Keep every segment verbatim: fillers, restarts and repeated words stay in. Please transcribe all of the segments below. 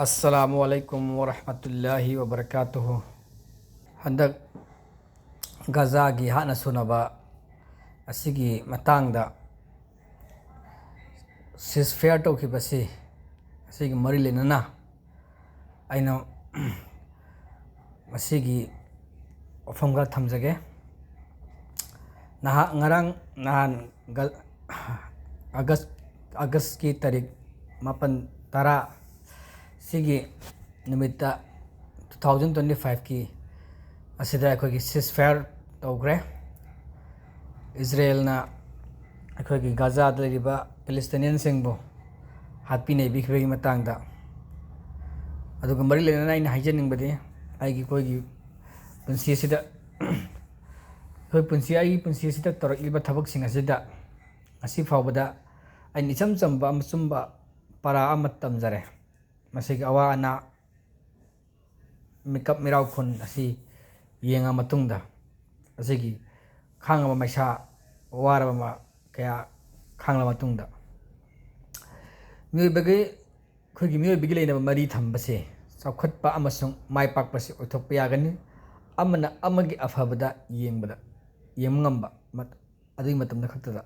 ꯑꯁꯂꯥꯃꯨ ꯑꯂꯥꯏꯀꯨꯝ ꯋꯔꯍꯃꯇꯨꯜꯂꯥꯍꯤ ꯋꯕꯔꯀꯥꯇꯨꯍꯨ꯫ ꯍꯟꯗꯛ ꯒꯖꯥꯒꯤ ꯍꯥꯠꯅ ꯁꯨꯅꯕ ꯑꯁꯤꯒꯤ ꯃꯇꯥꯡꯗ, ceasefire ꯇꯧꯈꯤꯕꯁꯤ, ꯑꯁꯤꯒꯤ ꯃꯔꯤ ꯂꯩꯅꯅ ꯑꯩꯅ ꯃꯁꯤꯒꯤ ꯋꯥꯐꯝ ꯈꯔ ꯊꯝꯖꯒꯦ꯫ ꯅꯍꯥꯛ ꯉꯔꯥꯡ ꯅꯍꯥꯟ ꯒ-, ꯑꯥꯒꯁ, ꯑꯥꯒꯁꯀꯤ ꯇꯥꯔꯤꯛ ꯃꯥꯄꯟ, ꯇꯔꯥ ꯁꯤꯒꯤ ꯅꯨꯃꯤꯠꯇ, two thousand twenty fiveꯀꯤ ꯑꯁꯤꯗ ꯑꯩꯈꯣꯏꯒꯤ ceasefire ꯇꯧꯈ꯭ꯔꯦ꯫ ꯏꯖꯔꯦꯜꯅ ꯑꯩꯈꯣꯏꯒꯤ ꯒꯥꯖꯥꯗ ꯂꯩꯔꯤꯕ ꯄꯦꯂꯦꯁꯇꯥꯏꯅꯤꯌꯟꯁꯤꯡꯕꯨ ꯍꯥꯠꯄꯤ ꯅꯩꯕꯤꯈꯤꯕꯒꯤ ꯃꯇꯥꯡꯗ꯫ ꯑꯗꯨꯒ ꯃꯔꯤ ꯂꯩꯅꯅ ꯑꯩꯅ ꯍꯥꯏꯖꯅꯤꯡꯕꯗꯤ, ꯑꯩꯒꯤ, ꯑꯩꯈꯣꯏꯒꯤ ꯄꯨꯟꯁꯤ ꯑꯁꯤꯗ, ꯑꯩꯈꯣꯏ ꯄꯨꯟꯁꯤ, ꯑꯩꯒꯤ ꯄꯨꯟꯁꯤ ꯑꯁꯤꯗ ꯇꯧꯔꯛꯂꯤꯕ ꯊꯕꯛꯁꯤꯡ ꯑꯁꯤꯗ ꯉꯁꯤ ꯐꯥꯎꯕꯗ ꯑꯩꯅ ꯏꯆꯝ ꯆꯝꯕ ꯑꯆꯨꯝꯕ ꯄꯔꯥ ꯑꯃ ꯇꯝꯖꯔꯦ꯫ ꯃꯁꯤꯒꯤ ꯑꯋꯥ ꯑꯅꯥ, ꯃꯤꯀꯞ ꯃꯤꯔꯥꯎ ꯈꯨꯟ ꯑꯁꯤ ꯌꯦꯡꯉ ꯃꯇꯨꯡꯗ, ꯑꯁꯤꯒꯤ ꯈꯥꯡꯉꯕ ꯃꯩꯁꯥ, ꯋꯥꯔꯕ ꯃ-, ꯀꯌꯥ ꯈꯥꯡꯂ ꯃꯇꯨꯡꯗ, ꯃꯤꯑꯣꯏꯕꯒꯤ, ꯑꯩꯈꯣꯏꯒꯤ ꯃꯤꯑꯣꯏꯕꯒꯤ ꯂꯩꯅꯕ ꯃꯔꯤ ꯊꯝꯕꯁꯦ ꯆꯥꯎꯈꯠꯄ ꯑꯃꯁꯨꯡ ꯃꯥꯏ ꯄꯥꯛꯄꯁꯦ ꯑꯣꯏꯊꯣꯛꯄ ꯌꯥꯒꯅꯤ꯫ ꯑꯃꯅ ꯑꯃꯒꯤ ꯑꯐꯕꯗ ꯌꯦꯡꯕꯗ, ꯌꯦꯡꯕ ꯉꯝꯕ ꯃꯠ-, ꯑꯗꯨꯒꯤ ꯃꯇꯝꯗ ꯈꯛꯇꯗ꯫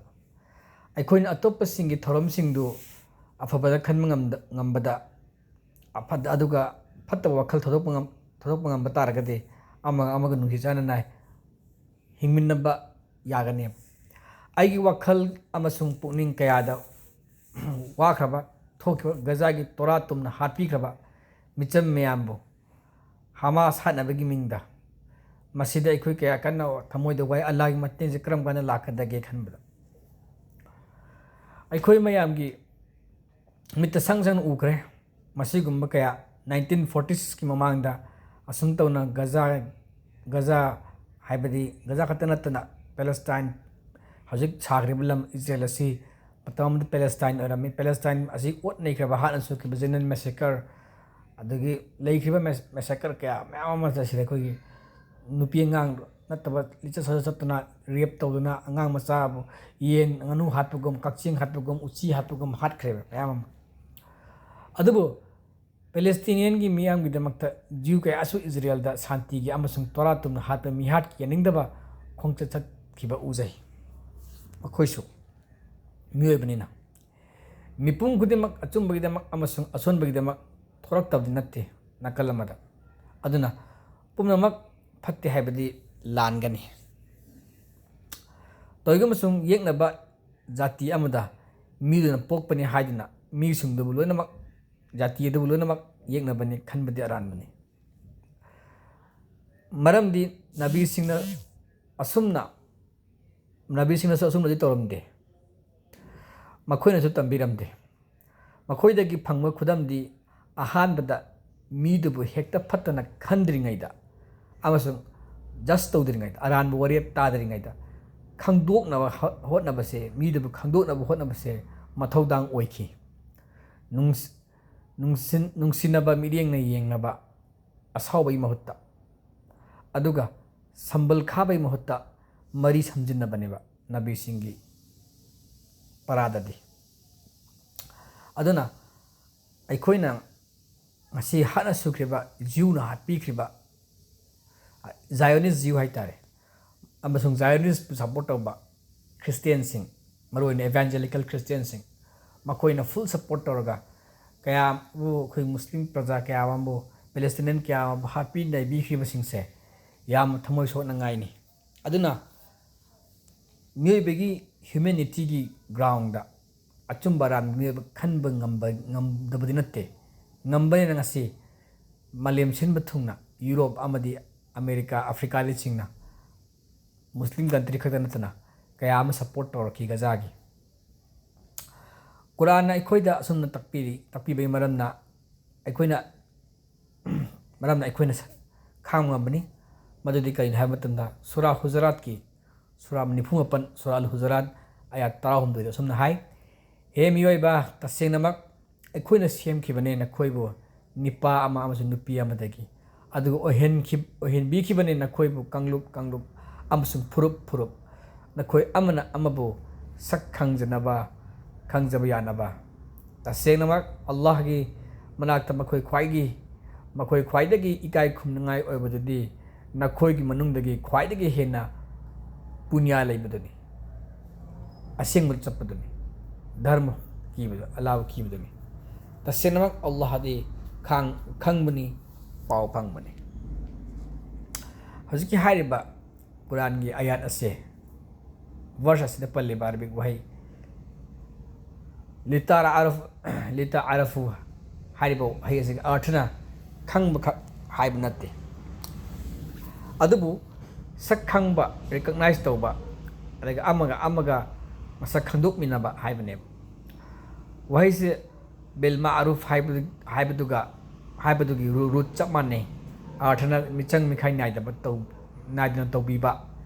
ꯑꯩꯈꯣꯏꯅ ꯑꯇꯣꯞꯄꯁꯤꯡꯒꯤ ꯊꯧꯔꯝꯁꯤꯡꯗꯨ ꯑꯐꯕꯗ ꯈꯟꯕ ꯉꯝꯗ-, ꯉꯝꯕꯗ, ꯑꯐꯠ-, ꯑꯗꯨꯒ ꯐꯠꯇꯕ ꯋꯥꯈꯜ ꯊꯥꯗꯣꯛꯄ ꯉꯝ-, ꯊꯥꯗꯣꯛꯄ ꯉꯝꯕ ꯇꯥꯔꯒꯗꯤ, ꯑꯃꯒ ꯑꯃꯒ ꯅꯨꯡꯁꯤ ꯆꯥꯟꯅꯅ ꯍꯤꯡꯃꯤꯟꯅꯕ ꯌꯥꯒꯅꯤ꯫ ꯑꯩꯒꯤ ꯋꯥꯈꯜ ꯑꯃꯁꯨꯡ ꯄꯨꯛꯅꯤꯡ ꯀꯌꯥꯗ ꯋꯥꯈ꯭ꯔꯕ, ꯊꯣꯛꯈꯤꯕ ꯒꯖꯥꯒꯤ ꯇꯣꯔꯥ ꯇꯨꯝꯅ ꯍꯥꯠꯄꯤꯈ꯭ꯔꯕ ꯃꯤꯆꯝ ꯃꯌꯥꯝꯕꯨ, ꯍꯃꯥꯁ ꯍꯥꯠꯅꯕꯒꯤ ꯃꯤꯡꯗ, ꯃꯁꯤꯗ ꯑꯩꯈꯣꯏ ꯀꯌꯥ ꯀꯟꯅ ꯊꯃꯣꯏꯗ ꯋꯥꯏ꯫ ꯑꯜꯂꯥꯍꯒꯤ ꯃꯇꯦꯡꯁꯦ ꯀꯔꯝ ꯀꯥꯟꯗ ꯂꯥꯛꯀꯗꯒꯦ ꯈꯟꯕꯗ, ꯑꯩꯈꯣꯏ ꯃꯌꯥꯝꯒꯤ ꯃꯤꯠꯇ ꯁꯪ ꯁꯪꯅ ꯎꯈ꯭ꯔꯦ꯫ ꯃꯁꯤꯒꯨꯝꯕ ꯀꯌꯥ nineteen forty sixꯀꯤ ꯃꯃꯥꯡꯗ ꯑꯁꯨꯝ ꯇꯧꯅ ꯒꯖꯥ, ꯒꯖꯥ ꯍꯥꯏꯕꯗꯤ ꯒꯖꯥ ꯈꯛꯇ ꯅꯠꯇꯅ ꯄꯦꯂꯦꯁꯇꯥꯏꯟ, ꯍꯧꯖꯤꯛ ꯁꯥꯈ꯭ꯔꯤꯕ ꯂꯝ ꯏꯖꯔꯦꯜ ꯑꯁꯤ ꯃꯇꯝ ꯑꯃꯗ ꯄꯦꯂꯦꯁꯇꯥꯏꯟ ꯑꯣꯏꯔꯝꯃꯤ꯫ ꯄꯦꯂꯦꯁꯇꯥꯏꯟ ꯑꯁꯤ ꯑꯣꯠ ꯅꯩꯈ꯭ꯔꯕ, ꯍꯥꯠꯅ ꯁꯨꯈꯤꯕ ꯖꯦꯅꯔꯦꯜ ꯃꯦꯁꯦꯀꯔ, ꯑꯗꯒꯤ ꯂꯩꯈ꯭ꯔꯤꯕ ꯃꯦꯁ-, ꯃꯦꯁꯦꯀꯔ ꯀꯌꯥ ꯃꯌꯥꯝ ꯑꯃ ꯑꯁꯤꯗ ꯑꯩꯈꯣꯏꯒꯤ ꯅꯨꯄꯤ ꯑꯉꯥꯡ ꯅꯠꯇꯕ ꯂꯤꯆꯠ ꯁꯥꯖꯠ ꯆꯠꯇꯨꯅ, ꯔꯦꯞ ꯇꯧꯗꯨꯅ, ꯑꯉꯥꯡ ꯃꯆꯥꯕꯨ ꯌꯦꯟ ꯉꯥꯅꯨ ꯍꯥꯠꯄꯒꯨꯝ, ꯀꯛꯆꯦꯡ ꯍꯥꯠꯄꯒꯨꯝ, ꯎꯆꯤ ꯍꯥꯠꯄꯒꯨꯝ ꯍꯥꯠꯈ꯭ꯔꯦꯕ ꯃꯌꯥꯝ ꯑꯃ꯫ ꯑꯗꯨꯕꯨ ꯄꯦꯂꯦꯁꯇꯤꯅꯤꯌꯟꯒꯤ ꯃꯤꯌꯥꯝꯒꯤꯗꯃꯛꯇ ꯖ꯭ꯌꯨ ꯀꯌꯥꯁꯨ ꯏꯖꯔꯦꯜꯗ ꯁꯥꯟꯇꯤꯒꯤ ꯑꯃꯁꯨꯡ ꯇꯣꯔꯥ ꯇꯨꯝꯅ ꯍꯥꯠꯄ ꯃꯤꯍꯥꯠꯀꯤ ꯌꯥꯅꯤꯡꯗꯕ ꯈꯣꯡꯆꯠ ꯆꯠꯈꯤꯕ ꯎꯖꯩ꯫ ꯃꯈꯣꯏꯁꯨ ꯃꯤꯑꯣꯏꯕꯅꯤꯅ꯫ ꯃꯤꯄꯨꯝ ꯈꯨꯗꯤꯡꯃꯛ ꯑꯆꯨꯝꯕꯒꯤꯗꯃꯛ ꯑꯃꯁꯨꯡ ꯑꯁꯣꯟꯕꯒꯤꯗꯃꯛ ꯊꯣꯔꯛꯇꯕꯗꯤ ꯅꯠꯇꯦ ꯅꯥꯀꯜ ꯑꯃꯗ꯫ ꯑꯗꯨꯅ ꯄꯨꯝꯅꯃꯛ ꯐꯠꯇꯦ ꯍꯥꯏꯕꯗꯤ ꯂꯥꯟꯒꯅꯤ꯫ ꯇꯣꯏꯒꯨꯝꯕꯁꯨꯡ ꯌꯦꯛꯅꯕ ꯖꯥꯇꯤ ꯑꯃꯗ ꯃꯤꯗꯨꯅ ꯄꯣꯛꯄꯅꯤ ꯍꯥꯏꯗꯨꯅ ꯃꯤꯁꯤꯡꯗꯨꯕꯨ ꯂꯣꯏꯅꯃꯛ, ꯖꯥꯇꯤ ꯑꯗꯨꯕꯨ ꯂꯣꯏꯅꯃꯛ ꯌꯦꯛꯅꯕꯅꯤ ꯈꯟꯕꯗꯤ ꯑꯔꯥꯟꯕꯅꯤ꯫ ꯃꯔꯝꯗꯤ ꯅꯕꯤꯁꯤꯡꯅ ꯑꯁꯨꯝꯅ, ꯅꯕꯤꯁꯤꯡꯅꯁꯨ ꯑꯁꯨꯝꯅꯗꯤ ꯇꯧꯔꯝꯗꯦ꯫ ꯃꯈꯣꯏꯅꯁꯨ ꯇꯝꯕꯤꯔꯝꯗꯦ꯫ ꯃꯈꯣꯏꯗꯒꯤ ꯐꯪꯕ ꯈꯨꯗꯝꯗꯤ ꯑꯍꯥꯟꯕꯗ ꯃꯤꯗꯨꯕꯨ ꯍꯦꯛꯇ ꯐꯠꯇꯅ ꯈꯟꯗ꯭ꯔꯤꯉꯩꯗ ꯑꯃꯁꯨꯡ ꯖꯁ ꯇꯧꯗ꯭ꯔꯤꯉꯩꯗ, ꯑꯔꯥꯟꯕ ꯋꯥꯔꯦꯞ ꯇꯥꯗ꯭ꯔꯤꯉꯩꯗ ꯈꯪꯗꯣꯛꯅꯕ ꯍ-, ꯍꯣꯠꯅꯕꯁꯦ, ꯃꯤꯗꯨꯕꯨ ꯈꯪꯗꯣꯛꯅꯕ ꯍꯣꯠꯅꯕꯁꯦ ꯃꯊꯧꯗꯥꯡ ꯑꯣꯏꯈꯤ꯫ ꯅꯨꯡꯁ-, ꯅꯨꯡꯁꯤꯟ-, ꯅꯨꯡꯁꯤꯅꯕ ꯃꯤꯠꯌꯦꯡꯅ ꯌꯦꯡꯅꯕ ꯑꯁꯥꯎꯕꯒꯤ ꯃꯍꯨꯠꯇ, ꯑꯗꯨꯒ ꯁꯝꯕꯜ ꯈꯥꯕꯒꯤ ꯃꯍꯨꯠꯇ ꯃꯔꯤ ꯁꯝꯖꯤꯟꯅꯕꯅꯦꯕ ꯅꯕꯤꯁꯤꯡꯒꯤ ꯄꯔꯥꯗꯗꯤ꯫ ꯑꯗꯨꯅ ꯑꯩꯈꯣꯏꯅ ꯉꯁꯤ ꯍꯥꯠꯅ ꯁꯨꯈ꯭ꯔꯤꯕ, ꯖ꯭ꯌꯨꯅ ꯍꯥꯠꯄꯤꯈ꯭ꯔꯤꯕ, ꯖꯥꯏꯑꯣꯅꯤꯁ ꯖ꯭ꯌꯨ ꯍꯥꯏꯇꯥꯔꯦ, ꯑꯃꯁꯨꯡ ꯖꯥꯏꯑꯣꯅꯤꯁꯄꯨ ꯁꯞꯄꯣꯔꯠ ꯇꯧꯕ ꯈ꯭ꯔꯤꯁꯇꯤꯌꯟꯁꯤꯡ, ꯃꯔꯨꯑꯣꯏꯅ ꯏꯚꯦꯟꯖꯦꯂꯤꯀꯦꯜ ꯈ꯭ꯔꯤꯁꯇꯤꯌꯟꯁꯤꯡ, ꯃꯈꯣꯏꯅ ꯐꯨꯜ ꯁꯞꯄꯣꯔꯠ ꯇꯧꯔꯒ ꯀꯌꯥꯕꯨ ꯑꯩꯈꯣꯏ ꯃꯨꯁꯂꯤꯝ ꯄ꯭ꯔꯖꯥ ꯀꯌꯥ ꯑꯃꯕꯨ, ꯄꯦꯂꯦꯁꯇꯤꯅꯤꯌꯟ ꯀꯌꯥ ꯑꯃꯕꯨ ꯍꯥꯠꯄꯤ ꯅꯩꯕꯤꯈ꯭ꯔꯤꯕꯁꯤꯡꯁꯦ ꯌꯥꯝꯅ ꯊꯃꯣꯏ ꯁꯣꯛꯅꯉꯥꯏꯅꯤ꯫ ꯑꯗꯨꯅ ꯃꯤꯑꯣꯏꯕꯒꯤ ꯍ꯭ꯌꯨꯃꯦꯅꯤꯇꯤꯒꯤ ꯒ꯭ꯔꯥꯎꯟꯗ ꯑꯆꯨꯝꯕ ꯑꯔꯥꯟꯕ ꯃꯤꯑꯣꯏꯕ ꯈꯟꯕ ꯉꯝꯕ, ꯉꯝꯗꯕꯗꯤ ꯅꯠꯇꯦ꯫ ꯉꯝꯕꯅꯤꯅ ꯉꯁꯤ ꯃꯥꯂꯦꯝ ꯁꯤꯟꯕ ꯊꯨꯡꯅ ꯌꯨꯔꯣꯞ ꯑꯃꯗꯤ ꯑꯃꯦꯔꯤꯀꯥ, ꯑꯐ꯭ꯔꯤꯀꯥꯗꯁꯤꯡꯅ ꯃꯨꯁꯂꯤꯝ ꯀꯟꯇ꯭ꯔꯤ ꯈꯛꯇ ꯅꯠꯇꯅ ꯀꯌꯥ ꯑꯃ ꯁꯞꯄꯣꯔꯠ ꯇꯧꯔꯛꯈꯤ ꯒꯖꯥꯒꯤ꯫ ꯀꯨꯔꯥꯟꯅ ꯑꯩꯈꯣꯏꯗ ꯑꯁꯨꯝꯅ ꯇꯥꯛꯄꯤꯔꯤ, ꯇꯥꯛꯄꯤꯕꯒꯤ ꯃꯔꯝꯅ ꯑꯩꯈꯣꯏꯅ, ꯃꯔꯝꯅ ꯑꯩꯈꯣꯏꯅ ꯁ-, ꯈꯥꯡꯕ ꯉꯝꯕꯅꯤ꯫ ꯃꯗꯨꯗꯤ ꯀꯔꯤꯅꯣ ꯍꯥꯏꯕ ꯃꯇꯝꯗ ꯁꯨꯔꯥ ꯍꯨꯖꯔꯥꯠꯀꯤ, ꯁꯨꯔꯥ ꯅꯤꯐꯨ ꯃꯥꯄꯟ, ꯁꯨꯔꯥ ꯑꯜ ꯍꯨꯖꯔꯥꯠ, ꯑꯌꯥꯠ ꯇꯔꯥꯍꯨꯝꯗꯣꯏꯗ ꯑꯁꯨꯝꯅ ꯍꯥꯏ, "ꯍꯦ ꯃꯤꯑꯣꯏꯕ, ꯇꯁꯦꯡꯅꯃꯛ ꯑꯩꯈꯣꯏꯅ ꯁꯦꯝꯈꯤꯕꯅꯦ ꯅꯈꯣꯏꯕꯨ ꯅꯤꯄꯥ ꯑꯃ ꯑꯃꯁꯨꯡ ꯅꯨꯄꯤ ꯑꯃꯗꯒꯤ, ꯑꯗꯨꯒ ꯑꯣꯏꯍꯟꯈꯤ-, ꯑꯣꯏꯍꯟꯕꯤꯈꯤꯕꯅꯦ ꯅꯈꯣꯏꯕꯨ ꯀꯥꯡꯂꯨꯞ ꯀꯥꯡꯂꯨꯞ ꯑꯃꯁꯨꯡ ꯐꯨꯔꯨꯞ ꯐꯨꯔꯨꯞ, ꯅꯈꯣꯏ ꯑꯃꯅ ꯑꯃꯕꯨ ꯁꯛ ꯈꯪꯖꯅꯕ, ꯈꯪꯖꯕ ꯌꯥꯅꯕ꯫ ꯇꯁꯦꯡꯅꯃꯛ ꯑꯜꯂꯥꯍꯒꯤ ꯃꯅꯥꯛꯇ ꯃꯈꯣꯏ ꯈ꯭ꯋꯥꯏꯒꯤ, ꯃꯈꯣꯏ ꯈ꯭ꯋꯥꯏꯗꯒꯤ ꯏꯀꯥꯏ ꯈꯨꯝꯅꯉꯥꯏ ꯑꯣꯏꯕꯗꯨꯗꯤ ꯅꯈꯣꯏꯒꯤ ꯃꯅꯨꯡꯗꯒꯤ ꯈ꯭ꯋꯥꯏꯗꯒꯤ ꯍꯦꯟꯅ ꯄꯨꯅꯤꯌꯥ ꯂꯩꯕꯗꯨꯅꯤ, ꯑꯁꯦꯡꯕꯗ ꯆꯠꯄꯗꯨꯅꯤ, ꯙꯔꯃ ꯀꯤꯕꯗꯨ, ꯑꯜꯂꯥꯍꯕꯨ ꯀꯤꯕꯗꯨꯅꯤ꯫ ꯇꯁꯦꯡꯅꯃꯛ ꯑꯜꯂꯥꯍꯗꯤ ꯈꯥꯡ-, ꯈꯪꯕꯅꯤ, ꯄꯥꯎ ꯐꯪꯕꯅꯤ꯫ ꯍꯧꯖꯤꯛꯀꯤ ꯍꯥꯏꯔꯤꯕ ꯀꯨꯔꯥꯟꯒꯤ ꯑꯌꯥꯠ ꯑꯁꯦ, verse ꯑꯁꯤꯗ ꯄꯜꯂꯤꯕ ꯑꯔꯥꯕꯤꯛ ꯋꯥꯍꯩ ꯂꯤꯇꯥ ꯑꯔꯐ, ꯂꯤꯇꯥ ꯑꯔꯐꯨ ꯍꯥꯏꯔꯤꯕ ꯋꯥꯍꯩ ꯑꯁꯤꯒꯤ ꯑꯔꯊꯅ ꯈꯪꯕꯈꯛ ꯍꯥꯏꯕ ꯅꯠꯇꯦ, ꯑꯗꯨꯕꯨ ꯁꯛ ꯈꯪꯕ, recognize ꯇꯧꯕ, ꯑꯗꯒꯤ ꯑꯃꯒ ꯑꯃꯒ ꯃꯁꯛ ꯈꯪꯗꯣꯛꯃꯤꯟꯅꯕ ꯍꯥꯏꯕꯅꯦꯕ꯫ ꯋꯥꯍꯩꯁꯦ ꯕꯤꯜ ꯃꯥꯔꯨꯐ ꯍꯥꯏꯕꯗꯨ-, ꯍꯥꯏꯕꯗꯨꯒ, ꯍꯥꯏꯕꯗꯨꯒꯤ ꯔꯨ-, root ꯆꯞ ꯃꯥꯟꯅꯩ꯫ ꯑꯔꯊꯅ ꯃꯤꯆꯪ ꯃꯤꯈꯥꯏ ꯅꯥꯏꯗꯕ ꯇꯧ-, ꯅꯥꯏꯗꯅ ꯇꯧꯕꯤꯕ,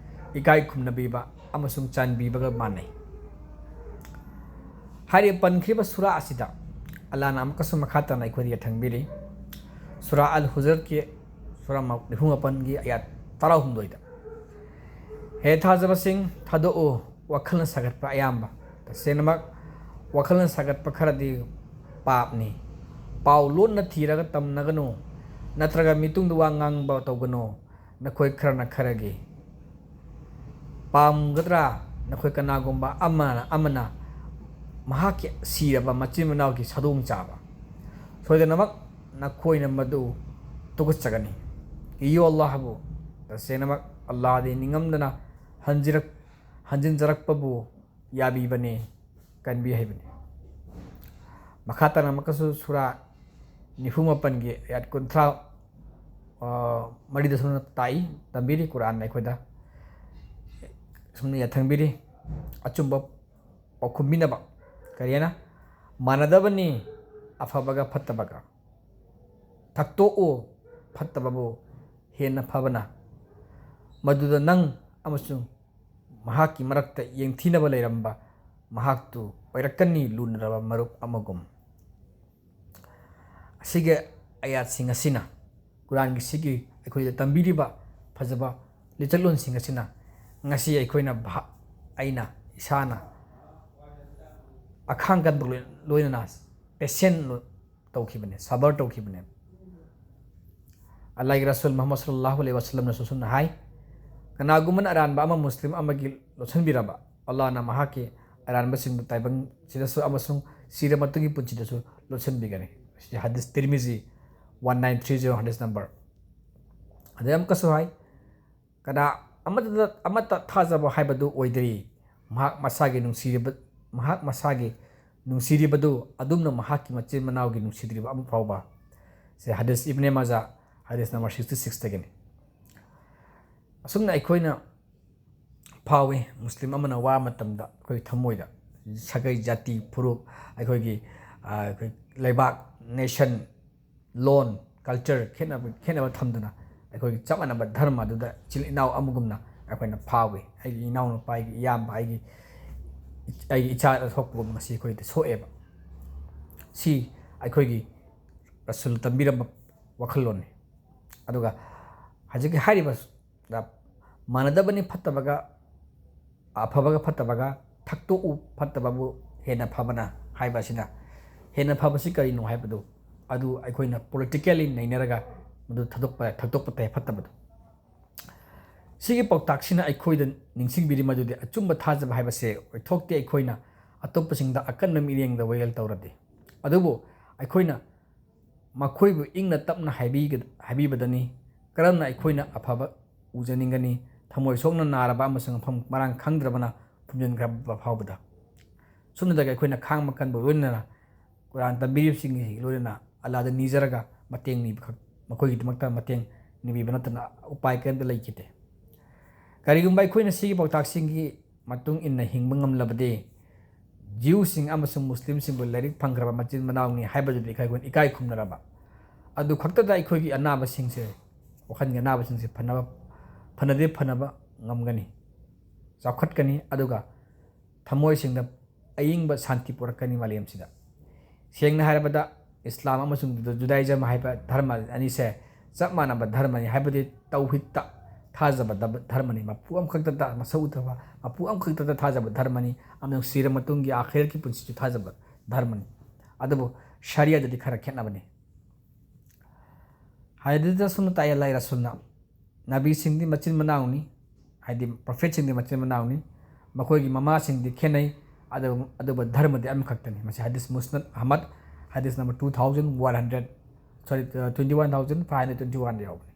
ꯏꯀꯥꯏ ꯈꯨꯝꯅꯕꯤꯕ ꯑꯃꯁꯨꯡ ꯆꯥꯟꯕꯤꯕꯒ ꯃꯥꯟꯅꯩ꯫ ꯍꯥꯏꯔꯤꯕ ꯄꯟꯈ꯭ꯔꯤꯕ ꯁꯨꯔꯥ ꯑꯁꯤꯗ ꯑꯜꯂꯥꯍꯅ ꯑꯃꯨꯛꯀꯁꯨ ꯃꯈꯥ ꯇꯥꯅ ꯑꯩꯈꯣꯏꯗ ꯌꯥꯊꯪꯕꯤꯔꯤ꯫ ꯁꯨꯔꯥ ꯑꯜ ꯍꯨꯖꯔꯠꯀꯤ ꯁꯨꯔꯥ ꯃ-, ꯅꯤꯐꯨ ꯃꯥꯄꯟꯒꯤ ꯑꯌꯥꯠ ꯇꯔꯥꯍꯨꯝꯗꯣꯏꯗ, "ꯍꯦ ꯊꯥꯖꯕꯁꯤꯡ, ꯊꯥꯗꯣꯛꯎ ꯋꯥꯈꯜꯅ ꯁꯥꯒꯠꯄ ꯑꯌꯥꯝꯕ꯫ ꯇꯁꯦꯡꯅꯃꯛ ꯋꯥꯈꯜꯅ ꯁꯥꯒꯠꯄ ꯈꯔꯗꯤ ꯄꯥꯞꯅꯤ꯫ ꯄꯥꯎ ꯂꯣꯟꯅ ꯊꯤꯔꯒ ꯇꯝꯅꯒꯅꯨ, ꯅꯠꯇ꯭ꯔꯒ ꯃꯤꯇꯨꯡꯗ ꯋꯥ ꯉꯥꯡꯕ ꯇꯧꯒꯅꯨ꯫ ꯅꯈꯣꯏ ꯈꯔꯅ ꯈꯔꯒꯤ ꯄꯥꯝꯒꯗ꯭ꯔꯥ? ꯅꯈꯣꯏ ꯀꯅꯥꯒꯨꯝꯕ ꯑꯃꯅ, ꯑꯃꯅ ꯃꯍꯥꯛꯀꯤ ꯁꯤꯔꯕ ꯃꯆꯤꯟ ꯃꯅꯥꯎꯒꯤ ꯁꯥꯗꯣꯡ ꯆꯥꯕ? ꯁꯣꯏꯗꯅꯃꯛ ꯅꯈꯣꯏꯅ ꯃꯗꯨ ꯇꯨꯀꯠꯆꯒꯅꯤ꯫ ꯀꯤꯌꯨ ꯑꯜꯂꯥꯍꯕꯨ꯫ ꯇꯁꯦꯡꯅꯃꯛ ꯑꯜꯂꯥꯍꯗꯤ ꯅꯤꯡꯉꯝꯗꯅ ꯍꯟꯖꯤꯔꯛ-, ꯍꯟꯖꯤꯟꯖꯔꯛꯄꯕꯨ ꯌꯥꯕꯤꯕꯅꯤ, ꯀꯟꯕꯤ ꯍꯩꯕꯅꯤ"꯫ ꯃꯈꯥ ꯇꯥꯅ ꯑꯃꯨꯛꯀꯁꯨ ꯁꯨꯔꯥ ꯅꯤꯐꯨ ꯃꯥꯄꯟꯒꯤ ꯑꯌꯥꯠ ꯀꯨꯟꯊ꯭ꯔꯥ, ꯑ, ꯃꯔꯤꯗ ꯁꯨꯝꯅ ꯇꯥꯛꯏ, ꯇꯝꯕꯤꯔꯤ ꯀꯨꯔꯥꯟꯅ ꯑꯩꯈꯣꯏꯗ꯫ ꯁꯨꯝꯅ ꯌꯥꯊꯪꯕꯤꯔꯤ, ꯑꯆꯨꯝꯕ ꯄꯥꯎꯈꯨꯝ ꯄꯤꯅꯕ꯫ ꯀꯔꯤ ꯍꯥꯏꯅ? "ꯃꯥꯟꯅꯗꯕꯅꯤ ꯑꯐꯕꯒ ꯐꯠꯇꯕꯒ꯫ ꯊꯛꯇꯣꯛꯎ ꯐꯠꯇꯕꯕꯨ ꯍꯦꯟꯅ ꯐꯕꯅ꯫ ꯃꯗꯨꯗ ꯅꯪ ꯑꯃꯁꯨꯡ ꯃꯍꯥꯛꯀꯤ ꯃꯔꯛꯇ ꯌꯦꯡꯊꯤꯅꯕ ꯂꯩꯔꯝꯕ ꯃꯍꯥꯛꯇꯨ ꯑꯣꯏꯔꯛꯀꯅꯤ, ꯂꯨꯅꯔꯕ ꯃꯔꯨꯞ ꯑꯃꯒꯨꯝ"꯫ ꯑꯁꯤꯒꯤ ꯑꯌꯥꯠꯁꯤꯡ ꯑꯁꯤꯅ, ꯀꯨꯔꯥꯟꯒꯤ ꯁꯤꯒꯤ ꯑꯩꯈꯣꯏꯗ ꯇꯝꯕꯤꯔꯤꯕ ꯐꯖꯕ ꯂꯤꯆꯠꯂꯣꯟꯁꯤꯡ ꯑꯁꯤꯅ ꯉꯁꯤ ꯑꯩꯈꯣꯏꯅ ꯚꯥ-, ꯑꯩꯅ ꯏꯁꯥꯅ ꯑꯈꯥꯡ ꯀꯟꯕ ꯂꯣꯏ-, ꯂꯣꯏꯅꯅ patient ꯂꯣ-, ꯇꯧꯈꯤꯕꯅꯦ, ꯁꯕꯔ ꯇꯧꯈꯤꯕꯅꯦ꯫ ꯑꯜꯂꯥꯍꯒꯤ ꯔꯁꯨꯜ ꯃꯨꯍꯝꯃꯗ ꯁꯜꯂꯜꯂꯥꯍꯨ ꯑꯂꯩꯍꯤ ꯋꯥꯁꯜꯂꯝꯅꯁꯨ ꯁꯨꯝꯅ ꯍꯥꯏ, "ꯀꯅꯥꯒꯨꯝꯕꯅ ꯑꯔꯥꯟꯕ ꯑꯃ ꯃꯨꯁꯂꯤꯝ ꯑꯃꯒꯤ ꯂꯣꯠꯁꯤꯟꯕꯤꯔꯕ, ꯑꯜꯂꯥꯍꯅ ꯃꯍꯥꯛꯀꯤ ꯑꯔꯥꯟꯕꯁꯤꯡꯕꯨ ꯇꯥꯏꯕꯪꯁꯤꯗꯁꯨ ꯑꯃꯁꯨꯡ ꯁꯤꯔ ꯃꯇꯨꯡꯒꯤ ꯄꯨꯟꯁꯤꯗꯁꯨ ꯂꯣꯠꯁꯤꯟꯕꯤꯒꯅꯤ"꯫ ꯁꯤ ꯍꯗꯤꯁ Tirmidhi one nine three zero ꯍꯗꯤꯁ ꯅꯝꯕꯔ꯫ ꯑꯗꯩ ꯑꯃꯨꯛꯀꯁꯨ ꯍꯥꯏ, "ꯀꯅꯥ ꯑꯃꯠꯇꯗ, ꯑꯃꯠꯇ ꯊꯥꯖꯕ ꯍꯥꯏꯕꯗꯨ ꯑꯣꯏꯗ꯭ꯔꯤ, ꯃꯍꯥꯛ ꯃꯁꯥꯒꯤ ꯅꯨꯡꯁꯤꯔꯤꯕ, ꯃꯍꯥꯛ ꯃꯁꯥꯒꯤ ꯅꯨꯡꯁꯤꯔꯤꯕꯗꯨ ꯑꯗꯨꯝꯅ ꯃꯍꯥꯛꯀꯤ ꯃꯆꯤꯟ ꯃꯅꯥꯎꯒꯤ ꯅꯨꯡꯁꯤꯗ꯭ꯔꯤꯕ ꯑꯃ ꯐꯥꯎꯕ"꯫ ꯁꯦ ꯍꯗꯤꯁ ꯏꯕꯅꯦ ꯃꯥꯖꯥ, ꯍꯗꯤꯁ ꯅꯝꯕꯔ ꯁꯤꯛꯁꯇꯤ ꯁꯤꯛꯁꯇꯒꯤꯅꯤ꯫ ꯑꯁꯨꯝꯅ ꯑꯩꯈꯣꯏꯅ ꯐꯥꯎꯏ, ꯃꯨꯁꯂꯤꯝ ꯑꯃꯅ ꯋꯥ ꯃꯇꯝꯗ ꯑꯩꯈꯣꯏ ꯊꯃꯣꯏꯗ ꯁꯥꯒꯩ, ꯖꯥꯇꯤ, ꯐꯨꯔꯨꯞ, ꯑꯩꯈꯣꯏꯒꯤ, ꯑ, ꯑꯩꯈꯣꯏ ꯂꯩꯕꯥꯛ, ꯅꯦꯁꯟ, ꯂꯣꯟ, ꯀꯜꯆꯔ ꯈꯦꯠꯅꯕ, ꯈꯦꯠꯅꯕ ꯊꯝꯗꯨꯅ ꯑꯩꯈꯣꯏꯒꯤ ꯆꯞ ꯃꯥꯟꯅꯕ ꯙꯔꯃ ꯑꯗꯨꯗ ꯏꯆꯤꯜ ꯏꯅꯥꯎ ꯑꯃꯒꯨꯝꯅ ꯑꯩꯈꯣꯏꯅ ꯐꯥꯎꯏ꯫ ꯑꯩꯒꯤ ꯏꯅꯥꯎꯅꯨꯄꯥ, ꯑꯩꯒꯤ ꯏꯌꯥꯝꯕ, ꯑꯩꯒꯤ, ꯑꯩꯒꯤ ꯏꯆꯥꯗ ꯊꯣꯛꯄꯒꯨꯝ ꯉꯁꯤ ꯑꯩꯈꯣꯏꯗ ꯊꯣꯛꯑꯦꯕ꯫ ꯁꯤ ꯑꯩꯈꯣꯏꯒꯤ ꯔꯁꯨꯜ ꯇꯝꯕꯤꯔꯝꯕ ꯋꯥꯈꯜꯂꯣꯟꯅꯤ꯫ ꯑꯗꯨꯒ ꯍꯧꯖꯤꯛꯀꯤ ꯍꯥꯏꯔꯤꯕ ꯃꯥꯟꯅꯗꯕꯅꯤ ꯐꯠꯇꯕꯒ, ꯑꯐꯕꯒ ꯐꯠꯇꯕꯒ, "ꯊꯛꯇꯣꯛꯎ ꯐꯠꯇꯕꯕꯨ ꯍꯦꯟꯅ ꯐꯕꯅ" ꯍꯥꯏꯕ ꯑꯁꯤꯅ ꯍꯦꯟꯅ ꯐꯕꯁꯤ ꯀꯔꯤꯅꯣ ꯍꯥꯏꯕꯗꯨ, ꯑꯗꯨ ꯑꯩꯈꯣꯏꯅ ꯄꯣꯂꯤꯇꯤꯀꯦꯜꯂꯤ ꯅꯩꯅꯔꯒ ꯃꯗꯨ ꯊꯥꯗꯣꯛꯄ, ꯊꯛꯇꯣꯛꯄ ꯇꯥꯏ ꯐꯠꯇꯕꯗꯨ꯫ ꯁꯤꯒꯤ ꯄꯥꯎꯇꯥꯛꯁꯤꯅ ꯑꯩꯈꯣꯏꯗ ꯅꯤꯡꯁꯤꯡꯕꯤꯔꯤ ꯃꯗꯨꯗꯤ ꯑꯆꯨꯝꯕ ꯊꯥꯖꯕ ꯍꯥꯏꯕꯁꯦ ꯑꯣꯏꯊꯣꯛꯇꯦ ꯑꯩꯈꯣꯏꯅ ꯑꯇꯣꯞꯄꯁꯤꯡꯗ ꯑꯀꯟꯕ ꯃꯤꯠꯌꯦꯡꯗ ꯋꯥꯌꯦꯜ ꯇꯧꯔꯗꯤ꯫ ꯑꯗꯨꯕꯨ ꯑꯩꯈꯣꯏꯅ ꯃꯈꯣꯏꯕꯨ ꯏꯪꯅ ꯇꯞꯅ ꯍꯥꯏꯕꯤꯒ-, ꯍꯥꯏꯕꯤꯕꯗꯅꯤ꯫ ꯀꯔꯝꯅ ꯑꯩꯈꯣꯏꯅ ꯑꯐꯕ ꯎꯖꯅꯤꯡꯒꯅꯤ? ꯊꯃꯣꯏ ꯁꯣꯛꯅ ꯅꯥꯔꯕ ꯑꯃꯁꯨꯡ ꯃꯐꯝ ꯃꯔꯥꯡ ꯈꯪꯗ꯭ꯔꯕꯅ ꯐꯨꯝꯖꯤꯟꯈ꯭ꯔꯕ ꯐꯥꯎꯕꯗ꯫ ꯁꯨꯞꯅꯇꯒꯤ ꯑꯩꯈꯣꯏꯅ ꯈꯥꯡꯕ ꯀꯟꯕ ꯂꯣꯏꯅꯅ ꯀꯨꯔꯥꯟ ꯇꯝꯕꯤꯔꯤꯕꯁꯤꯡꯒꯤ ꯂꯣꯏꯅꯅ ꯑꯜꯂꯥꯗ ꯅꯤꯖꯔꯒ ꯃꯇꯦꯡ ꯅꯤꯕꯈꯛ, ꯃꯈꯣꯏꯒꯤꯗꯃꯛꯇ ꯃꯇꯦꯡ ꯅꯤꯕꯤꯕ ꯅꯠꯇꯅ ꯎꯄꯥꯏ ꯀꯔꯤꯝꯇ ꯂꯩꯈꯤꯗꯦ꯫ ꯀꯔꯤꯒꯨꯝꯕ ꯑꯩꯈꯣꯏꯅ ꯁꯤꯒꯤ ꯄꯥꯎꯇꯥꯛꯁꯤꯡꯒꯤ ꯃꯇꯨꯡ ꯏꯟꯅ ꯍꯤꯡꯕ ꯉꯝꯂꯕꯗꯤ, ꯖ꯭ꯌꯨꯁꯤꯡ ꯑꯃꯁꯨꯡ ꯃꯨꯁꯂꯤꯝꯁꯤꯡꯕꯨ ꯂꯥꯏꯔꯤꯛ ꯐꯪꯈ꯭ꯔꯕ ꯃꯆꯤꯟ ꯃꯅꯥꯎꯅꯤ ꯍꯥꯏꯕꯗꯨꯗꯤ ꯑꯩꯈꯣꯏ ꯏꯀꯥꯏ ꯈꯨꯝꯅꯔꯕ꯫ ꯑꯗꯨ ꯈꯛꯇꯗ ꯑꯩꯈꯣꯏꯒꯤ ꯑꯅꯥꯕꯁꯤꯡꯁꯦ, ꯋꯥꯈꯜꯒꯤ ꯑꯅꯥꯕꯁꯤꯡꯁꯦ ꯐꯅꯕ, ꯐꯅꯗꯤ ꯐꯅꯕ ꯉꯝꯒꯅꯤ, ꯆꯥꯎꯈꯠꯀꯅꯤ, ꯑꯗꯨꯒ ꯊꯃꯣꯏꯁꯤꯡꯗ ꯑꯏꯪꯕ ꯁꯥꯟꯇꯤ ꯄꯨꯔꯛꯀꯅꯤ ꯃꯥꯂꯦꯝꯁꯤꯗ꯫ ꯁꯦꯡꯅ ꯍꯥꯏꯔꯕꯗ, ꯏꯁꯂꯥꯝ ꯑꯃꯁꯨꯡ ꯖꯨꯗꯥꯏꯖꯝ ꯍꯥꯏꯕ ꯙꯔꯃ ꯑꯅꯤꯁꯦ ꯆꯞ ꯃꯥꯟꯅꯕ ꯙꯔꯃꯅꯤ, ꯍꯥꯏꯕꯗꯤ ꯇꯧꯍꯤꯗꯇ ꯊꯥꯖꯕ ꯙꯔꯃꯅꯤ, ꯃꯄꯨ ꯑꯃꯈꯛꯇꯗ ꯃꯁꯛ ꯎꯊꯕ, ꯃꯄꯨ ꯑꯃꯈꯛꯇꯗ ꯊꯥꯖꯕ ꯙꯔꯃꯅꯤ, ꯑꯃꯁꯨꯡ ꯁꯤꯔ ꯃꯇꯨꯡꯒꯤ ꯑꯥꯈꯤꯔꯠꯀꯤ ꯄꯨꯟꯁꯤꯁꯨ ꯊꯥꯖꯕ ꯙꯔꯃꯅꯤ꯫ ꯑꯗꯨꯕꯨ ꯁꯔꯤꯌꯥꯗꯗꯤ ꯈꯔ ꯈꯦꯠꯅꯕꯅꯤ꯫ ꯍꯥꯏꯗꯨꯗ ꯁꯨꯝ ꯇꯥꯏ ꯑꯜꯂꯥꯍ ꯔꯁꯨꯜꯅ, ꯅꯕꯤꯁꯤꯡꯗꯤ ꯃꯆꯤꯟ ꯃꯅꯥꯎꯅꯤ, ꯍꯥꯏꯗꯤ ꯄ꯭ꯔꯣꯐꯦꯠꯁꯤꯡꯗꯤ ꯃꯆꯤꯟ ꯃꯅꯥꯎꯅꯤ, ꯃꯈꯣꯏꯒꯤ ꯃꯃꯥꯁꯤꯡꯗꯤ ꯈꯦꯠꯅꯩ, ꯑꯗꯨ ꯑꯗꯨꯕꯨ ꯙꯔꯃꯗꯤ ꯑꯃꯈꯛꯇꯅꯤ꯫ ꯃꯁꯤ ꯍꯗꯤꯁ ꯃꯨꯁꯅꯗ Ahmad, ꯍꯗꯤꯁ number two thousand one hundred, sorry, twenty one thousand five hundred twenty one ꯗ ꯌꯥꯎꯕꯅꯤ꯫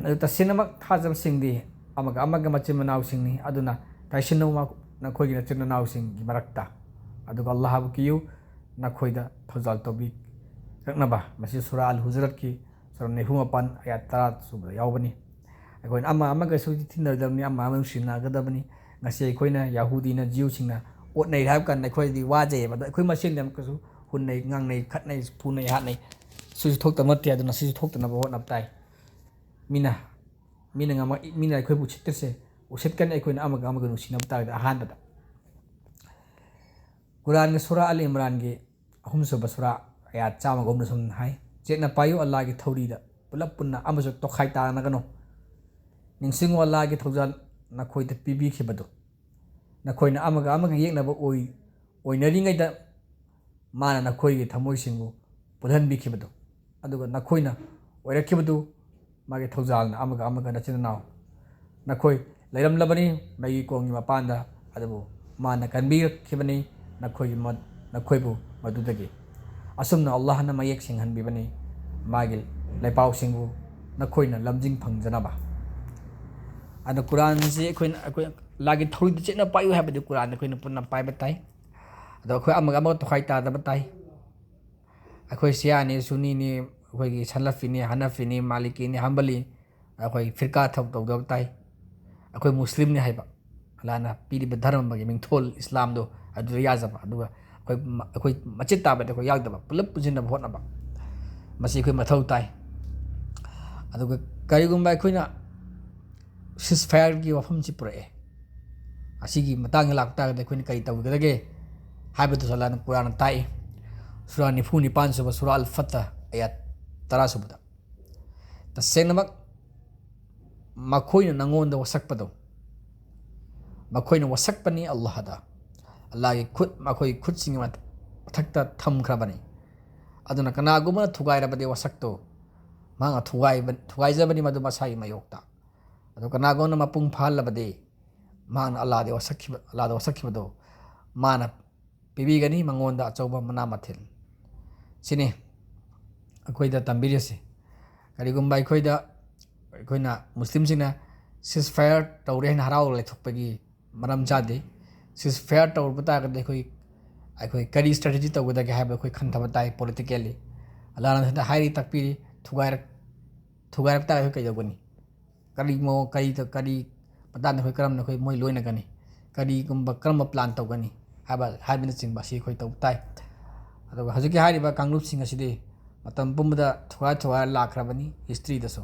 ꯑꯗꯨ ꯇꯁꯦꯡꯅꯃꯛ ꯊꯥꯖꯕꯁꯤꯡꯗꯤ ꯑꯃꯒ ꯑꯃꯒ ꯃꯆꯤꯟ ꯃꯅꯥꯎꯁꯤꯡꯅꯤ꯫ ꯑꯗꯨꯅ ꯇꯥꯏꯁꯤꯟꯅꯧ ꯃꯥ-, ꯅꯈꯣꯏꯒꯤ ꯅꯆꯤꯟ ꯅꯅꯥꯎꯁꯤꯡꯒꯤ ꯃꯔꯛꯇ, ꯑꯗꯨꯒ ꯑꯜꯂꯥꯍꯕꯨ ꯀꯤꯌꯨ, ꯅꯈꯣꯏꯗ ꯊꯧꯖꯥꯜ ꯇꯧꯕꯤꯔꯛꯅꯕ꯫ ꯃꯁꯤ ꯁꯨꯔꯥ ꯑꯜ ꯍꯨꯖꯔꯠꯀꯤ ꯁꯨꯔꯥ ꯅꯤꯐꯨ ꯃꯥꯄꯟ ꯑꯌꯥꯠ ꯇꯔꯥ ꯁꯨꯕꯗ ꯌꯥꯎꯕꯅꯤ꯫ ꯑꯩꯈꯣꯏꯅ ꯑꯃ ꯑꯃꯒꯁꯨ ꯊꯤꯟꯅꯔꯣꯏꯗꯕꯅꯤ, ꯑꯃ ꯑꯃ ꯅꯨꯡꯁꯤꯅꯒꯗꯕꯅꯤ꯫ ꯉꯁꯤ ꯑꯩꯈꯣꯏꯅ ꯌꯥꯍꯨꯗꯤꯅ ꯖꯤꯎꯁꯤꯡꯅ ꯑꯣꯠꯅꯩ ꯍꯥꯏꯕ ꯀꯥꯟꯗ ꯑꯩꯈꯣꯏꯗꯤ ꯋꯥꯖꯩꯌꯦꯕ꯫ ꯑꯗꯣ ꯑꯩꯈꯣꯏ ꯃꯁꯦꯟꯗꯤ ꯑꯃꯨꯛꯀꯁꯨ ꯍꯨꯟꯅꯩ, ꯉꯥꯡꯅꯩ, ꯈꯠꯅꯩ, ꯐꯨꯅꯩ, ꯍꯥꯠꯅꯩ꯫ ꯁꯤꯁꯨ ꯊꯣꯛꯇꯕ ꯅꯠꯇꯦ꯫ ꯑꯗꯨꯅ ꯁꯤꯁꯨ ꯊꯣꯛꯇꯅꯕ ꯍꯣꯠꯅꯕ ꯇꯥꯏ꯫ ꯃꯤꯅ, ꯃꯤꯅ ꯉꯝꯃꯛ-, ꯃꯤꯅ ꯑꯩꯈꯣꯏꯕꯨ ꯎꯁꯤꯠꯇ꯭ꯔꯤꯁꯦ ꯎꯁꯤꯠꯀꯅꯤ ꯑꯩꯈꯣꯏꯅ ꯑꯃꯒ ꯑꯃꯒ ꯅꯨꯡꯁꯤꯅꯕ ꯇꯥꯔꯒꯗꯤ꯫ ꯑꯍꯥꯟꯕꯗ ꯀꯨꯔꯥꯟꯒꯤ ꯁꯨꯔꯥ ꯑꯂꯤ ꯏꯝꯔꯥꯟꯒꯤ ꯑꯍꯨꯝꯁꯨꯕ ꯁꯨꯔꯥ ꯑꯌꯥꯠ ꯆꯥꯝꯃꯒ ꯑꯍꯨꯝꯗ ꯁꯨꯝ ꯍꯥꯏ, "ꯆꯦꯠꯅ ꯄꯥꯏꯌꯨ, ꯑꯜꯂꯥꯍꯒꯤ ꯊꯧꯔꯤꯗ ꯄꯨꯂꯞ ꯄꯨꯟꯅ ꯑꯃꯁꯨ ꯇꯣꯈꯥꯏ ꯇꯥꯅꯒꯅꯨ꯫ ꯅꯤꯡꯁꯤꯡꯉꯨ, ꯑꯜꯂꯥꯍꯒꯤ ꯊꯧꯖꯥꯜ ꯅꯈꯣꯏꯗ ꯄꯤꯕꯤꯈꯤꯕꯗꯨ꯫ ꯅꯈꯣꯏꯅ ꯑꯃꯒ ꯑꯃꯒ ꯌꯦꯛꯅꯕ ꯑꯣꯏ-, ꯑꯣꯏꯅꯔꯤꯉꯩꯗ ꯃꯥꯅ ꯅꯈꯣꯏꯒꯤ ꯊꯃꯣꯏꯁꯤꯡꯕꯨ ꯄꯨꯜꯍꯟꯕꯤꯈꯤꯕꯗꯨ, ꯑꯗꯨꯒ ꯅꯈꯣꯏꯅ ꯑꯣꯏꯔꯛꯈꯤꯕꯗꯨ ꯃꯥꯒꯤ ꯊꯧꯖꯥꯜꯅ ꯑꯃꯒ ꯑꯃꯒ ꯅꯆꯤꯟ ꯅꯅꯥꯎ ꯅꯈꯣꯏ ꯂꯩꯔꯝꯂꯕꯅꯤ ꯃꯩꯒꯤ ꯀꯣꯡꯒꯤ ꯃꯄꯥꯟꯗ, ꯑꯗꯨꯕꯨ ꯃꯥꯅ ꯀꯟꯕꯤꯔꯛꯈꯤꯕꯅꯤ ꯅꯈꯣꯏꯒꯤ ꯃ-, ꯅꯈꯣꯏꯕꯨ ꯃꯗꯨꯗꯒꯤ꯫ ꯑꯁꯨꯝꯅ ꯑꯜꯂꯥꯍꯅ ꯃꯌꯦꯛ ꯁꯦꯡꯍꯟꯕꯤꯕꯅꯤ ꯃꯥꯒꯤ ꯂꯩꯄꯥꯎꯁꯤꯡꯕꯨ ꯅꯈꯣꯏꯅ ꯂꯝꯖꯤꯡ ꯐꯪꯖꯅꯕ"꯫ ꯑꯗꯣ ꯀꯨꯔꯥꯟꯁꯤ ꯑꯩꯈꯣꯏꯅ, ꯑꯩꯈꯣꯏ ꯑꯜꯂꯥꯍꯒꯤ ꯊꯧꯔꯤꯗ ꯆꯦꯠꯅ ꯄꯥꯏꯌꯨ ꯍꯥꯏꯕꯗꯤ ꯀꯨꯔꯥꯟ ꯑꯩꯈꯣꯏꯅ ꯄꯨꯟꯅ ꯄꯥꯏꯕ ꯇꯥꯏ꯫ ꯑꯗꯣ ꯑꯩꯈꯣꯏ ꯑꯃꯒ ꯑꯃꯒ ꯇꯣꯈꯥꯏ ꯇꯥꯗꯕ ꯇꯥꯏ꯫ ꯑꯩꯈꯣꯏ ꯁꯤꯌꯥꯅꯤ, ꯁꯨꯅꯤꯅꯤ, ꯑꯩꯈꯣꯏꯒꯤ ꯁꯂꯐꯤꯅꯤ, ꯍꯅꯐꯤꯅꯤ, ꯃꯥꯂꯤꯀꯤꯅꯤ, ꯍꯝꯕꯂꯤ, ꯑꯩꯈꯣꯏ ꯐꯤꯔꯀꯥ ꯊꯕꯛ ꯇꯧꯗꯕ ꯇꯥꯏ꯫ ꯑꯩꯈꯣꯏ ꯃꯨꯁꯂꯤꯝꯅꯤ ꯍꯥꯏꯕ, ꯑꯜꯂꯥꯍꯅ ꯄꯤꯔꯤꯕ ꯙꯔꯃꯒꯤ ꯃꯤꯡꯊꯣꯜ ꯏꯁꯂꯥꯝꯗꯣ ꯑꯗꯨꯗ ꯌꯥꯖꯕ, ꯑꯗꯨꯒ ꯑꯩꯈꯣꯏ ꯃ-, ꯑꯩꯈꯣꯏ ꯃꯆꯦꯠ ꯇꯥꯕꯗ ꯑꯩꯈꯣꯏ ꯌꯥꯎꯗꯕ, ꯄꯨꯂꯞ ꯄꯨꯟꯁꯤꯟꯅꯕ ꯍꯣꯠꯅꯕ, ꯃꯁꯤ ꯑꯩꯈꯣꯏ ꯃꯊꯧ ꯇꯥꯏ꯫ ꯑꯗꯨꯒ ꯀꯔꯤꯒꯨꯝꯕ ꯑꯩꯈꯣꯏꯅ ꯁꯤꯁꯐꯥꯌꯔꯒꯤ ꯋꯥꯐꯝꯁꯤ ꯄꯨꯔꯛꯑꯦ꯫ ꯑꯁꯤꯒꯤ ꯃꯇꯥꯡꯗ ꯂꯥꯛꯄ ꯇꯥꯔꯒꯗꯤ ꯑꯩꯈꯣꯏꯅ ꯀꯔꯤ ꯇꯧꯒꯗꯒꯦ ꯍꯥꯏꯕꯗꯨꯁꯨ ꯑꯜꯂꯥꯍꯅ ꯀꯨꯔꯥꯟꯅ ꯇꯥꯛꯏ꯫ ꯁꯨꯔꯥ ꯅꯤꯐꯨ ꯅꯤꯄꯥꯟ ꯁꯨꯕ, ꯁꯨꯔꯥ ꯑꯜ ꯐꯠꯇ, ꯑꯌꯥꯠ ꯇꯔꯥ ꯁꯨꯕꯗ, "ꯇꯁꯦꯡꯅꯃꯛ ꯃꯈꯣꯏꯅ ꯅꯉꯣꯟꯗ ꯋꯥꯁꯛꯄꯗꯣ, ꯃꯈꯣꯏꯅ ꯋꯥꯁꯛꯄꯅꯤ ꯑꯜꯂꯥꯍꯗ, ꯑꯜꯂꯥꯍꯒꯤ ꯈꯨꯠ, ꯃꯈꯣꯏꯒꯤ ꯈꯨꯠꯁꯤꯡꯒꯤ ꯃꯊ-, ꯃꯊꯛꯇ ꯊꯝꯈ꯭ꯔꯕꯅꯤ꯫ ꯑꯗꯨꯅ ꯀꯅꯥꯒꯨꯝꯕꯅ ꯊꯨꯒꯥꯏꯔꯕꯗꯤ ꯋꯥꯁꯛꯇꯨ ꯃꯍꯥꯛꯅ ꯊꯨꯒꯥꯏꯕ-, ꯊꯨꯒꯥꯏꯖꯕꯅꯤ ꯃꯗꯨ ꯃꯁꯥꯒꯤ ꯃꯥꯌꯣꯛꯇ꯫ ꯑꯗꯨ ꯀꯅꯥꯒꯨꯝꯕꯅ ꯃꯄꯨꯡ ꯐꯥꯍꯜꯂꯕꯗꯤ ꯃꯍꯥꯛꯅ ꯑꯜꯂꯥꯗ ꯋꯥꯁꯛꯈꯤꯕ, ꯑꯜꯂꯥꯗ ꯋꯥꯁꯛꯈꯤꯕꯗꯨ ꯃꯥꯅ ꯄꯤꯕꯤꯒꯅꯤ ꯃꯉꯣꯟꯗ ꯑꯆꯧꯕ ꯃꯅꯥ ꯃꯊꯦꯜ꯫ ꯁꯤꯅꯤ ꯑꯩꯈꯣꯏꯗ ꯇꯝꯕꯤꯔꯤꯁꯤ꯫ ꯀꯔꯤꯒꯨꯝꯕ ꯑꯩꯈꯣꯏꯗ, ꯑꯩꯈꯣꯏꯅ ꯃꯨꯁꯂꯤꯝꯁꯤꯡꯅ ceasefire ꯇꯧꯔꯦ ꯍꯥꯏꯅ ꯍꯔꯥꯎ ꯂꯩꯊꯣꯛꯄꯒꯤ ꯃꯔꯝ ꯆꯥꯗꯦ꯫ Ceasefire ꯇꯧꯔꯨꯕ ꯇꯥꯔꯒꯗꯤ ꯑꯩꯈꯣꯏ, ꯑꯩꯈꯣꯏ ꯀꯔꯤ strategy ꯇꯧꯒꯗꯒꯦ ꯍꯥꯏꯕ ꯑꯩꯈꯣꯏ ꯈꯟꯊꯕ ꯇꯥꯏ politically꯫ ꯑꯜꯂꯥꯍꯅ ꯍꯥꯏꯔꯤ, ꯇꯥꯛꯄꯤꯔꯤ, ꯊꯨꯒꯥꯏꯔꯛ-, ꯊꯨꯒꯥꯏꯔꯛ ꯇꯥꯔꯒꯗꯤ ꯑꯩꯈꯣꯏ ꯀꯩꯗꯧꯒꯅꯤ? ꯀꯔꯤ ꯃꯑꯣꯡ, ꯀꯔꯤ, ꯀꯔꯤ ꯃꯇꯥꯡꯗ ꯑꯩꯈꯣꯏ ꯀꯔꯝꯅ ꯑꯩꯈꯣꯏ ꯃꯣꯏ ꯂꯣꯏꯅꯒꯅꯤ? ꯀꯔꯤꯒꯨꯝꯕ, ꯀꯔꯝꯕ plan ꯇꯧꯒꯅꯤ ꯍꯥꯏꯕ, ꯍꯥꯏꯕꯅꯆꯤꯡꯕ ꯑꯁꯤ ꯑꯩꯈꯣꯏ ꯇꯧꯕ ꯇꯥꯏ꯫ ꯑꯗꯨꯒ ꯍꯧꯖꯤꯛꯀꯤ ꯍꯥꯏꯔꯤꯕ ꯀꯥꯡꯂꯨꯞꯁꯤꯡ ꯑꯁꯤꯗꯤ ꯃꯇꯝ ꯄꯨꯝꯕꯗ ꯊꯨꯒꯥꯏ ꯊꯨꯒꯥꯏ ꯂꯥꯛꯈ꯭ꯔꯕꯅꯤ historyꯗꯁꯨ꯫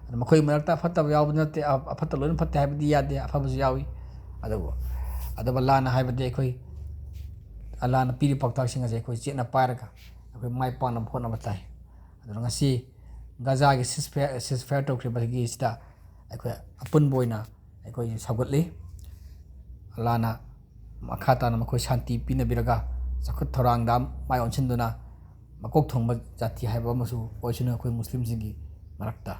ꯑꯗꯨ ꯃꯈꯣꯏ ꯃꯔꯛꯇ ꯑꯐꯠꯇꯕ ꯌꯥꯎꯕ ꯅꯠꯇꯦ, ꯑ-, ꯑꯐꯠꯇ ꯂꯣꯏꯅ ꯐꯠꯇꯦ ꯍꯥꯏꯕꯗꯤ ꯌꯥꯗꯦ, ꯑꯐꯕꯁꯨ ꯌꯥꯎꯏ꯫ ꯑꯗꯨꯕꯨ, ꯑꯗꯨꯕꯨ ꯑꯜꯂꯥꯍꯅ ꯍꯥꯏꯕꯗꯤ ꯑꯩꯈꯣꯏ, ꯑꯜꯂꯥꯍꯅ ꯄꯤꯔꯤꯕ ꯄꯥꯎꯇꯥꯛꯁꯤꯡ ꯑꯁꯦ ꯑꯩꯈꯣꯏ ꯆꯦꯠꯅ ꯄꯥꯏꯔꯒ ꯑꯩꯈꯣꯏ ꯃꯥꯏ ꯄꯥꯛꯅꯕ ꯍꯣꯠꯅꯕ ꯇꯥꯏ꯫ ꯑꯗꯨꯅ ꯉꯁꯤ ꯒꯖꯥꯒꯤ ceasefire, ceasefire ꯇꯧꯈ꯭ꯔꯤꯕꯁꯤꯒꯤꯁꯤꯗ ꯑꯩꯈꯣꯏ ꯑꯄꯨꯟꯕ ꯑꯣꯏꯅ ꯑꯩꯈꯣꯏ ꯁꯧꯒꯠꯂꯤ꯫ ꯑꯜꯂꯥꯍꯅ ꯃꯈꯥ ꯇꯥꯅ ꯃꯈꯣꯏ ꯁꯥꯟꯇꯤ ꯄꯤꯅꯕꯤꯔꯒ ꯆꯥꯎꯈꯠ ꯊꯧꯔꯥꯡꯗ ꯃꯥꯏ ꯑꯣꯟꯁꯤꯟꯗꯨꯅ ꯃꯀꯣꯛ ꯊꯣꯡꯕ ꯖꯥꯇꯤ ꯍꯥꯏꯕ ꯑꯃꯁꯨ ꯑꯣꯏꯁꯅꯨ ꯑꯩꯈꯣꯏ ꯃꯨꯁꯂꯤꯝꯁꯤꯡꯒꯤ ꯃꯔꯛꯇ꯫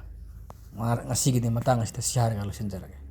ꯉ-, ꯉꯁꯤꯒꯤꯗꯤ ꯃꯇꯥꯡ ꯑꯁꯤꯗ ꯁꯤ ꯍꯥꯏꯔꯒ ꯂꯣꯏꯁꯤꯟꯖꯔꯒꯦ꯫